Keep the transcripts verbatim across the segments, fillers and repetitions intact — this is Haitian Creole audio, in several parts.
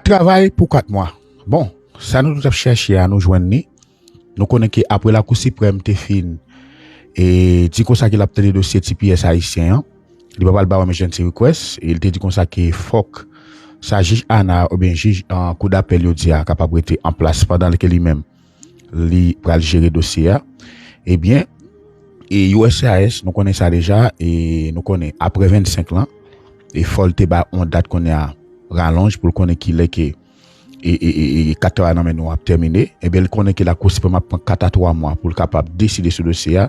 Travay pou kat mwa. Bon, sa nou tout ap chèche a, nou jwenn li. Nou konnen ke apre Lakou Siprèm te fin e di konsa ke l ap tande dosye T P S ayisyen an, li pa pral bay emergency request, e li te di konsa ke fòk sa jij Ana oubyen jij an kou dapèl yo di a kapab rete an plas pandan ke li menm li pral jere dosye a. Ebyen, e U S C I S, nou konnen sa deja, e nou konnen apre vennsenk lan, e fò l te bay yon dat kounye a ralonj pou l konnen kilè ke e, e, e, e kat travay nan men nou ap tèmine, ebyen, li konnen ke Lakou Siprèm ap pran kat a twa mwa pou l kapab deside sou dosye a,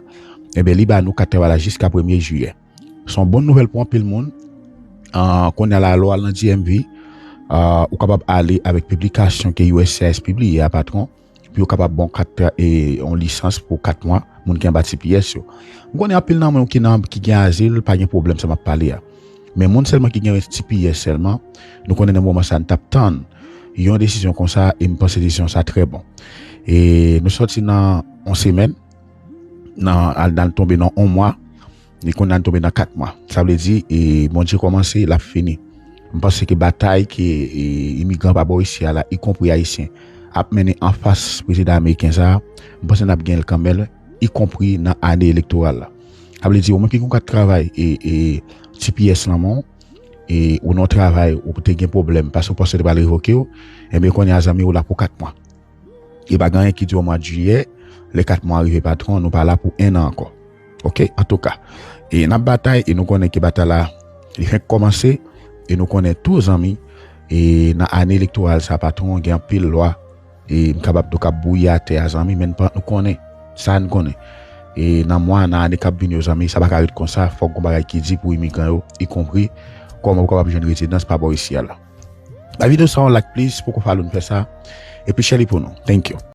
ebyen, li ba nou kat travay la jiska premye jiyè. Se yon bon nouvèl pou anpil moun. Ah, kounye a la, lè w al nan D M V, ah, ou kapab ale avèk piblikasyon ke U S C I S pibliye a, patwon, pou yo kapab ba w kat tra-, e, yon lisans pou kat mwa, moun ki anba T P S yo. M konnen anpil nan moun ki nan, ki gen azil, pa gen pwoblèm sa m ap pale a. Men moun sèlman ki gen T P S sèlman, nou konnen nan moman sa n t ap tann yon desizyon konsa, e m panse desizyon sa trè bon. E nou sòti nan yon semèn, nan, al, al tonbe nan yon mwa, e kounye a n tonbe nan kat mwa. Sa vle di, e, Bondye kòmanse, l ap fini. M panse ke batay ke, e, imigran pa bò isi a la, ikonpri ayisyen, ap mennen anfas prezidan ameriken sa a, m panse n ap gen l kanmenm, ikonpri nan ane elektoral la. Sa vle di, ou menm ki gen yon kat travay, e, e, T P S nan men w, e, ou nan yon travay, ou te gen pwoblèm, paske w panse yo te pral revoke w, ebyen, kounye a, zanmi, ou la pou kat mwa. E pa gen anyen ki di w mwa jiyè, lè kat mwa rive, patwon, nou pa la pou en an ankò. Oke? Antouka, e n ap batay, e nou konnen ke batay la, li fenk kòmanse, e nou konnen tou, zanmi, e nan ane elektoral sa, patwon, gen anpil lwa, e m kapab di w k ap bouyi atè a, zanmi, men n pa, nou konnen, sa n konnen. E nan mwa, nan ane k ap vini yo, zanmi, sa pa ka ret konsa, fòk gon bagay ki di pou imigran yo, ikonpri kòman pou kapab jwenn rezidans pa bò isi a la. Bay videyo sa yon like, please, poko follow n fè sa, epi share li pou nou. Thank you.